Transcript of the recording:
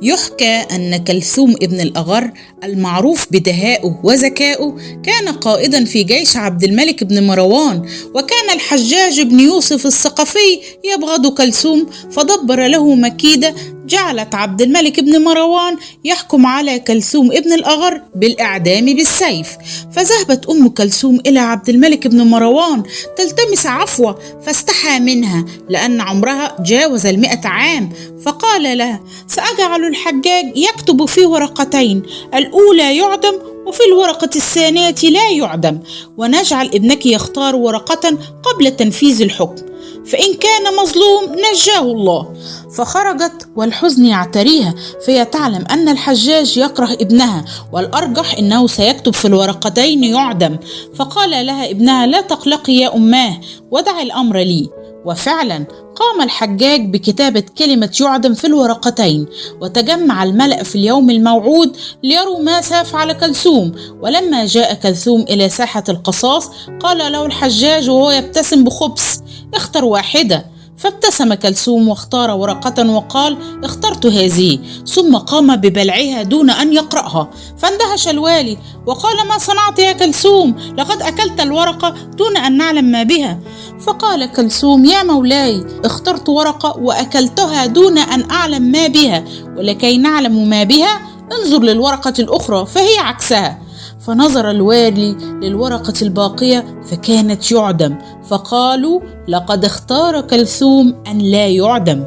يحكى أن كلثوم ابن الأغر المعروف بدهائه وذكائه كان قائدا في جيش عبد الملك بن مروان، وكان الحجاج بن يوسف الثقفي يبغض كلثوم، فدبر له مكيدة جعلت عبد الملك بن مروان يحكم على كلثوم ابن الأغر بالإعدام بالسيف. فذهبت أم كلثوم إلى عبد الملك بن مروان تلتمس عفوه، فاستحى منها لأن عمرها جاوز 100 عام، فقال لها: سأجعل الحجاج يكتب في ورقتين، الأولى يعدم وفي الورقة الثانية لا يعدم، ونجعل ابنك يختار ورقة قبل تنفيذ الحكم، فإن كان مظلوم نجاه الله. فخرجت والحزن يعتريها، فهي تعلم أن الحجاج يكره ابنها، والأرجح أنه سيكتب في الورقتين يعدم. فقال لها ابنها: لا تقلقي يا أماه، ودع الأمر لي. وفعلا قام الحجاج بكتابة كلمة يعدم في الورقتين، وتجمع الملأ في اليوم الموعود ليروا ما سيفعل كلثوم. ولما جاء كلثوم إلى ساحة القصاص قال له الحجاج وهو يبتسم بخبث: اختر واحدة. فابتسم كلثوم واختار ورقة وقال: اخترت هذه، ثم قام ببلعها دون أن يقرأها. فاندهش الوالي وقال: ما صنعت يا كلثوم؟ لقد أكلت الورقة دون أن نعلم ما بها. فقال كلثوم: يا مولاي، اخترت ورقة وأكلتها دون أن أعلم ما بها، ولكي نعلم ما بها انظر للورقة الأخرى فهي عكسها. فنظر الوالي للورقة الباقية فكانت يعدم، فقالوا: لقد اختار كلثوم أن لا يعدم.